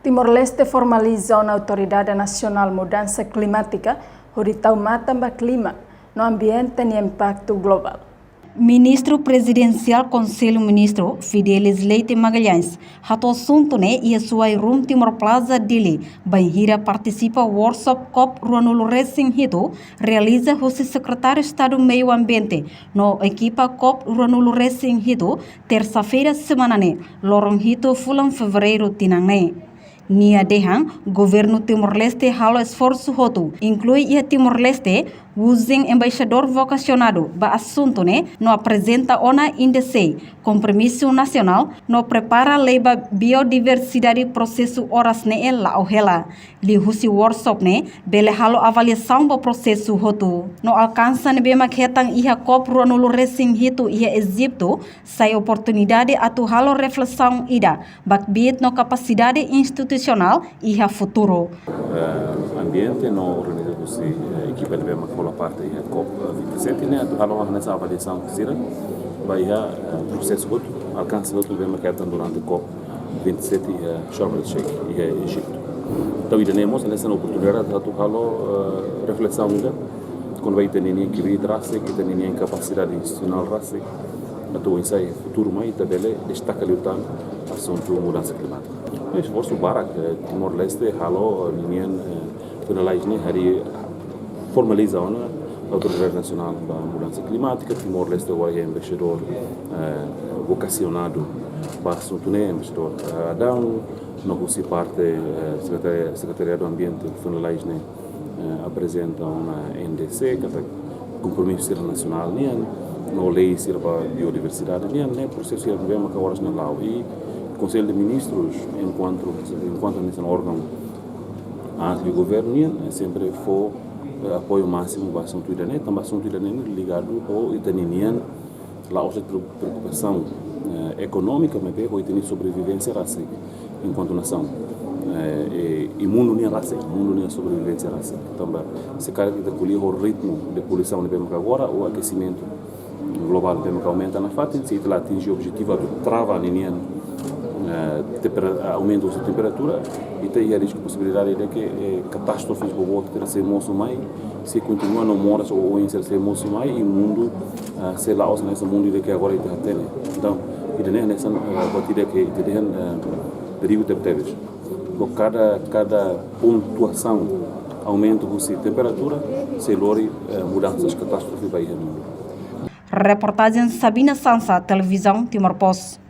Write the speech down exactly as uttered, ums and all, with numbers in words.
Timor-Leste formaliza ona Autoridade Nasionál Mudansa Klimátika hodi tau matan ba klima no ambiente nia impaktu globál. Ministru Prezidensiál Konsellu Ministru, Fidelis Leite Magalhães, hato'o asuntu ne'e iha Suai Room Timor Plaza, Dili, bainhira partisipa workshop COP ruanulu-resin-hitu, realiza husi Sekretáriu Estadu Meiu Ambiente no ekipa COP ruanulu-resin-hitu, tersa-feira semana ne'e, loron hitu fulan Fevereiru tinan ne'e. Nia dehan, Governu Timor-Leste halo esforsu hotu, inklui iha Timor-Leste, uza embaixadór vokasionadu ba asuntu ne'e, no aprezenta ona INDC, kompromisu nasionál, no prepara lei ba biodiversidade, prosesu oras ne'e la'o hela. Liuhusi workshop ne'e, bele halo avaliasaun ba prosesu hotu. No alkansa ne'ebé mak hetan iha COP ruanulu-resin-hitu iha Ejitu, sai oportunidade atu halo reflesaun ida ba kbiit no kapasidade institusionál iha futuru. Eh, ambiente no organiza husi, eh, ekipa ne'ebé mak hola parte iha COP vinte e sete ne'e atu halo hanesan avaliasaun sira ba iha, eh, prosesu hotu, alkansa hotu ne'ebé mak hetan durante COP vinte e sete iha Sharm el Sheikh, iha Ejitu. Entaun, ida-ne'e mós hanesan oportunidade atu halo, eh, reflesaun ida kona-ba ita-nia kbiit rasik, ita-nia kapasidade institusionál rasik, atu oinsá iha futuru mai ita bele destaka liután asuntu mudansa klimátika. Esforsu barak, eh, Timor-Leste halo, eh, nian, eh, finaliza ne'e harii formaliza ona Autoridade Nasionál ba Mudansa Klimátika, Timor-Leste agora iha embaixadór, eh, vokasionadu ba asuntu ne'e, embaixadór, eh, Adão, no husi parte, eh, sekretari-, Sekretariadu Ambiente finaliza ne'e, eh, aprezenta ona INDC, katak kompromisu sira nasionál nian, no lei sira ba biodiversidade nian, ne'e prosesu sira ne'ebé maka oras ne'e la'o. I Konsellu de Ministrus, enkuantu, enkuantu hanesan órgaun aas liu governu nian, eh, sempre fó, eh, apoiu másimu ba asuntu ida-ne'e, tanba asuntu ida-ne'e ligadu ho ita-nia la'ós de'it pre-, preokupasaun, eh, ekonómika, maibé ho ita-nia sobrevivénsia rasik enkuantu nasaun. Eh, i, i mundu nian rasik, mundu nian sobrevivénsia rasik. Tanba se karik ita ko'alia ho ritmu de poluisaun ne'ebé maka agora, ou akesimentu globál ne'ebé maka aumenta nafatin, se ita la atinje objetivu atu trava ninian, eh, tempera-, aumenta husi temperatura, ita iha risku, posibilidade de ke, eh, katástrofes boboot sira sei mosu mai, sei kontinua no moras oioin sira sei mosu mai, i mundu, ah, sei la'o hanesan mundu ida ke agora ita hatene. Entaun, ida-ne'e hanesan, eh, buat ida ke ita dehan, eh, perigu tebetebes. Ho kada, kada pontuasaun aumenta husi temperatura, sei lori, eh, mudansas, katástrofe ba iha mundu. Reportajen Sabina Sansa, Televizaun Timor Post.